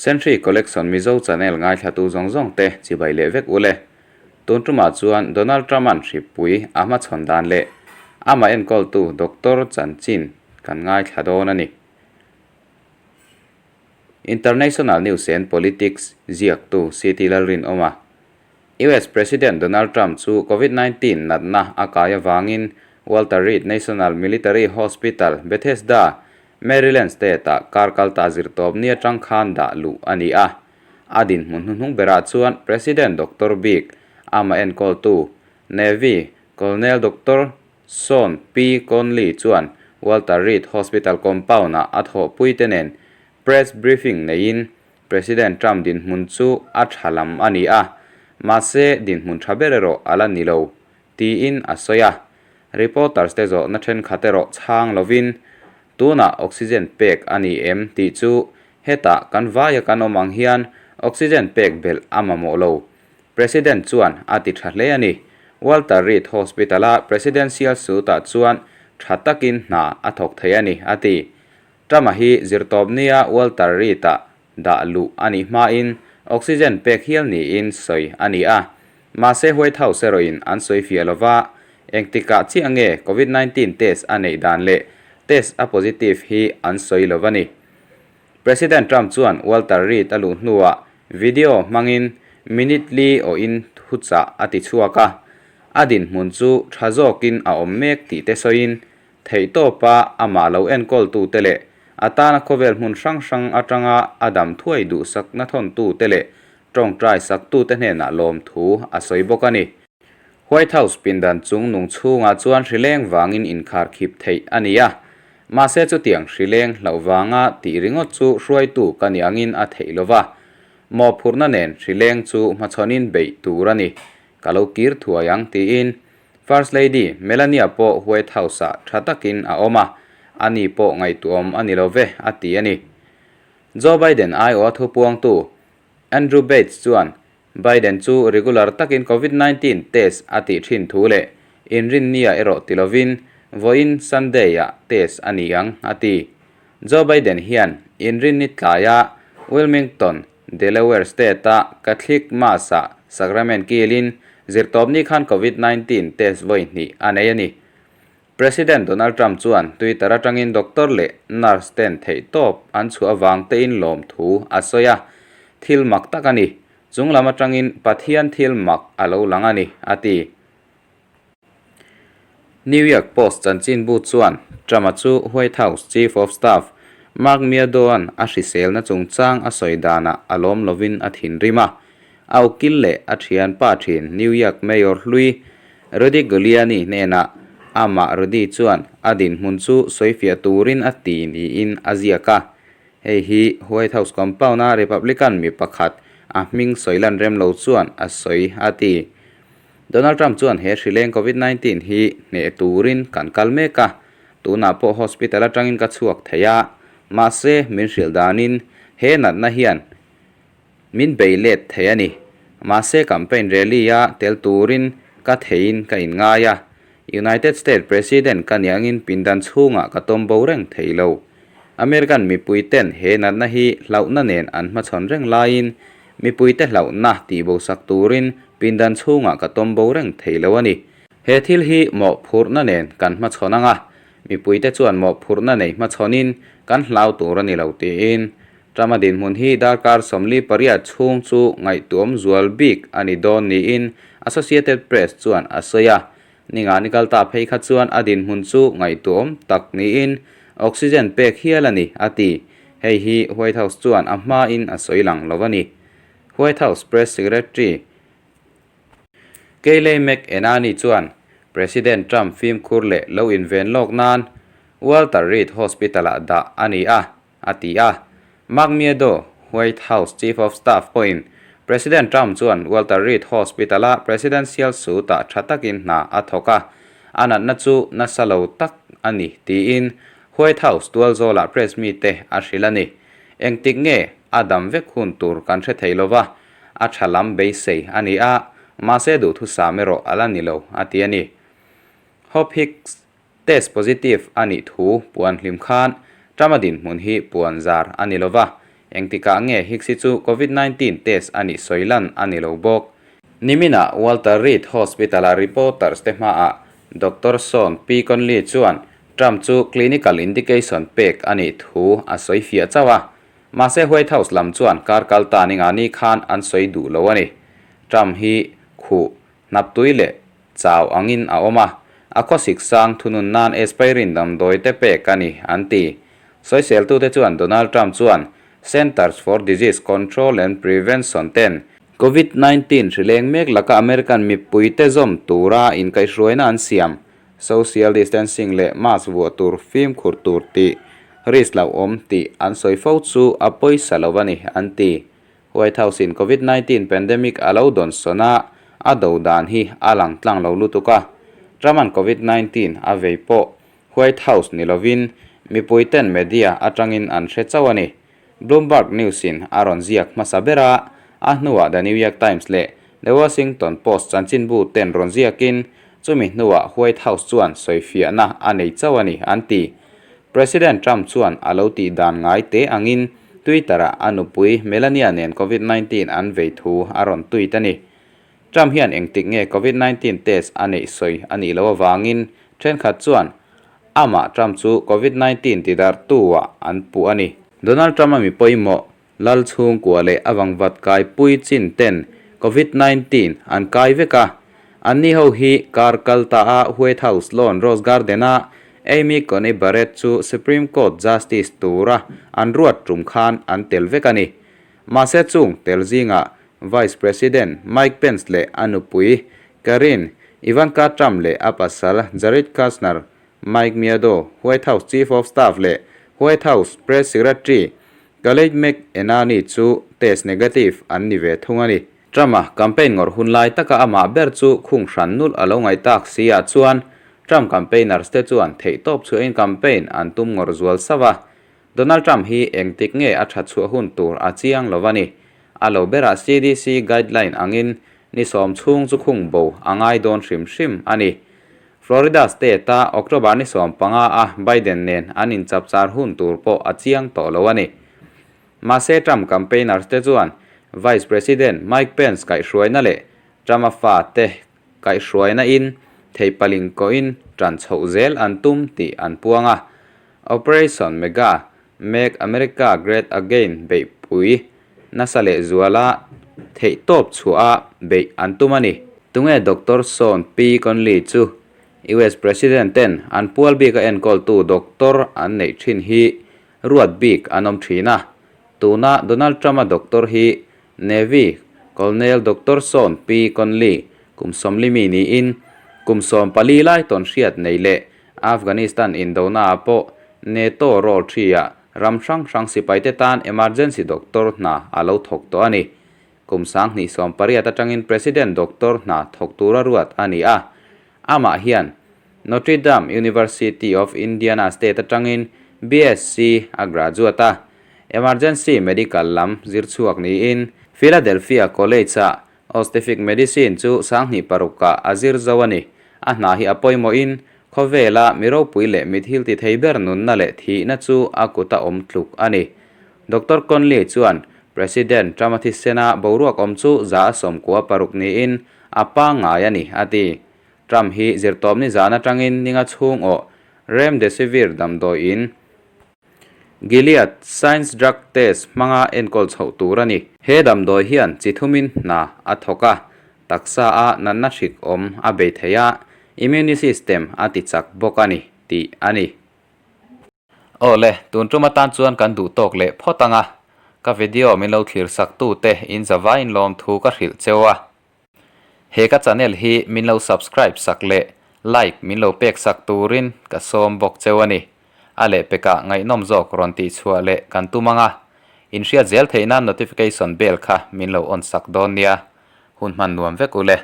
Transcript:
Century Collection Mizo channel ngaithlatu zawng zawng te chibai leh vek ule. Tun tumah chuan Donald Trump-a'n hripui a hmachhawn dan leh amah enkawltu Doctor chanchin kan ngaithla dawn a ni. International News and Politics ziaktu CT Lalrinawma US President Donald Trump chu Covid 19 natna a kai avangin Walter Reed National Military Hospital, Bethesda, Maryland State-ah kar kalta zirtawp ni atang khan dah luh a ni a. A dinhmun hnuhnung berah chuan President Doctor bik amah enkawltu Navy Colonel Doctor Sean P. Conley chuan Walter Reed Hospital compound-ah a thawhpuite nen press briefing neiin President Trump dinhmun chu a tha lam a ni a, mahse dinhmun tha ber erawh a la ni lo, tiin a sawi a. Reporters te zawhna thenkhat erawh chhang lovin, Tunah oxygen pek a ni em tih chu hetah kan vaia kan awm ang hian oxygen pek belh a mamawh lo, President chuan a ti tha hle a ni. Walter Reed Hospital-a Presidential Suite-ah chuan tha takin hna a thawk thei a ni, a ti. Trump-a hi zirtawpnia Walter Reed-a dah luh a nih hmain oxygen pek hial niin sawi a ni a. Mahse White House erawhin an sawi fiah lova, engtikah chiah nge Covid 19 test a neih dan leh test a positive hi an sawi lo a ni. President Trump chuan Walter Reed a luh hnuah video hmangin minute li awhin thuchah a ti chhuak a, a dinhmun chu tha zawkin a awm mek tih te sawiin Theihtawpa amah lo enkawltute leh a tana khawvel hmun hrang hrang atanga a dam thuai duhsakna thawntute leh tawngtai saktute hnenah lawmthu a sawi bawk a ni. White House pindan chung nung chhungah chuan hrileng vangin inkhar khip theih a ni a, mahse chutiang hrileng hlauh vanga tih ringawt chu hruaitu ka ni angin a theih lova, mawhphurhna nen hrileng chu hmachhawnin beih tur a ni, ka lo kir thuai ang tiin First Lady Melania pawh White House-ah tha takin a awm a, ani pawh ngaihtuahawm a ni lo ve, a ti a ni. Joe Biden aiawha thupuangtu Andrew Bates chuan Biden chu regular takin Covid 19 test a tih thin thu leh inrinnia erawh ti lovin vawiin Sunday-ah test a ni ang, a ti. Joe Biden hian inrinni tlaia Wilmington, Delaware State-a Catholic Mass-ah sacrament kilin zirtawpni khan Covid 19 test vawi hnih a nei a ni. President Donald Trump chuan Twitter atangin doctor leh nurse ten theihtawp an chhuah avang tein lawmthu a sawi a, Thil mak tak a ni. Chung lam atangin Pathian thil mak a lo lang a ni, a ti. New York Post chanchinbu chuan Trump-a chu White House Chief of Staff Mark Meadow-a'n a hriselna chungchang a sawi danah a lawm lovin a thinrim a. A ukil leh a thianpa thin New York Mayor hlui Rudy Giuliani hnenah amah Rudy chuan a dinhmun chu sawifiah turin a ti niin a ziak a. Hei hi White House compound-a Republican mi pakhat a hming sawilan rem lo chuan a sawi a ti. Donald Trump chuan he hrileng Covid 19 hi hneh turin kan kal mek a, tunah pawh hospital atangin ka chhuak thei a, mahse min hrilh danin he natna hian min bei let thei a ni. Mahse campaign rally a tel turin ka theiin ka inngai a, United States President ka nih angin pindan chhungah ka tawm bo reng thei lo. American mipuiten he natna hi hlauhna nen an hmachhawn reng laiin mipuite hlauhna tihbosak turin pindan chhungah ka tawm bo reng thei lo a ni. He thil hi mawhphurhna nen kan hmachhawn ang a, mipuite chuan mawhphurhna nei hmachhawnin kan hlau tur a ni lo tiin Trump-a dinhmun hi darkar 48 chhung chu ngaihtuam zual bik a ni dawn niin Associated Press chuan a sawi a. Ninga ni kal ta phei kha chuan a dinhmun chu ngaihtuahawm tak niin oxygen pek hial a ni, a ti. Hei hi White House chuan a hmain a sawi lang lo a ni. White House Press Secretary Kayleigh McEnany chuan President Trump fimkhur leh lo inven lawk nan Walter Reed Hospital-ah dah a ni a, a ti a. Mark Meadow, White House Chief of Staff pawhin President Trump chuan Walter Reed Hospital-a Presidential Suite-ah tha takin hna a thawk a, a natna chu nasa lo tak a ni tiin White House tualzawlah press mite a hrilh a ni. Engtik nge a dam vek hun tur kan hre thei lova, a tha lam beisei a ni a, mahse duhthusam erawh a la ni lo, a ti a ni. Hope Hicks Test positive a nih thu puan hlim khan Trump-a dinhmun hi puan zar a ni lova. Engtikah nge Hicks hi chu Covid 19 test a nih sawi lan a ni lo bawk. Niminah Walter Reed Hospital-a reporters te hmaah Doctor Sean P. Conley chuan Trump chu clinical indication pek a nih thu a sawi fiah chauh a. Mahse White House lam chuan kar kal ta ninga ni khan an sawi duh lo a ni. Trump hi khuh, hnaptui leh chau angin a awm a, a khawsik sang thunun nan aspirin damdawi te pek a ni, an ti. Sawiseltute chuan Donald Trump chuan Centers for Disease Control and Prevention ten Covid 19 hrileng mek laka American mipuite zawm tura inkaihhruaina an siam, social distancing leh mask vuah tur fimkhur tur tih risk hlauhawm tih an sawi fo chu a pawisa lo a ni, an ti. White House in Covid 19 pandemic a lo dawn sawn a, a do dan hi a lang tlang lo lutuk a. Trump an Covid 19 a vei pawh White House ni lovin mipui ten media atangin an hre chauh a ni. Bloomberg News in a rawn ziak hmasa ber a, a hnuah The New York Times leh The Washington Post chanchinbu ten rawn ziakin chumi hnuah White House chuan sawifiahna a nei chauh a ni an ti. President Trump chuan a lo tih dan ngai te angin Twitter-ah a nupui Melania nen Covid 19 an vei thu a rawn tweet a ni. Trump hian engtik nge Covid 19 test a neih sawi a nih loh avangin thenkhat chuan amah Trump chu Covid 19 tidarhtu-ah an puh a ni. Donald Trump-a mi pawimawh Lal chhungkua leh a vangvat kai pui chin ten Covid 19 an kai vek a. Anni ho hi kar kal ta a White House lawn Rose Garden a Amy Coney Barrett chu Supreme Court Justice tura an ruat tum khan an tel vek a ni. Mahse chung tel zingah Vice President Mike Pence leh a nupui Karine Ivanka Trump leh a pasal Jared Kushner, Mike Meadow, White House Chief of Staff leh White House Press Secretary Khaled McEnany chu test negative an ni ve thung a ni. Trump-a campaign ngawrh hun lai taka amah ber chu khung hran nulh a lo ngaih tak si ah chuan Trump campaigners te chuan theihtawp chhuahin campaign an tum ngawrh zual sauh a. Donald Trump hi engtik nge a that chhuah hun tur a chiang lo a ni. A lo berah CDC guideline angin ni sawm chhung chu khung bo a ngai dawn hrim hrim a ni. Florida state-a October ni 15 a Biden nen an inchapchar hun tur pawh a chiang tawh lo a ni. Mahse Trump campaigners te chuan Vice President Mike Pence kaihhruaina leh Trump-a fa te kaihhruaina in theipaling kawhin tan chhoh zel an tum tih an puang a. Operation Mega, Make America Great Again beihpui nasa lehzuala theihtawp chhuah a beih an tum a ni. Tunge Doctor Sean P. Conley chu US President ten an pual bik a enkawltu doctor an neih thin hi ruat bik an awm thin a. Tuna Donald Trump-a doctor hi Navy Colonel Doctor Sean P. Conley kum 40 mi niin kum 14 lai tawn hriat nei leh Afghanistan indona ah pawh NATO role 3 ah ram hrang hrang sipaite tan emergency doctor hna a lo thawk tawh a ni. Kum 2018 atangin President doctor hna thawk tura ruat a ni a. Amah hian Notre Dame University of Indiana State atangin BSc a graduate a. Emergency medical lam zir chhuak niin Philadelphia College-ah Ostefic Medicine chu 2006 ah a zir zo a ni. A hna hi a pawimawhin khawvela mi ropui leh mithil ti thei ber nunna leh thihna chu a kut a awm tluk a ni. Doctor Conley chuan President Trump-a thisena boruak awm chu 96 niin a pangngai a ni, a ti. Trump hi zirtawpni zan atangin ninga chhung awh Remdesivir damdawiin Gilead Science Drug Test hmanga enkawl chhoh tur a ni. He damdawi hian chi thumin hna a thawk a, taksa a natna hrik awm a bei thei a, immune system a ti chak bawk a ni, tih a ni. Aw le, tun tum atan chuan kan duh tawk leh phawt ang a, ka video min lo thlir sak tute in zavaiin lawmthu ka hrilh cheu a. He ka channel hi min lo subscribe sak leh like min lo pek sak turin ka sawm bawk cheu a ni. A lehpekah ngaihnawm zawk rawn tihchhuah leh kan tum ang a, inhriat zel theih nan notification bell kha min lo on sak dawn nia. Hun hman nuam vek u le.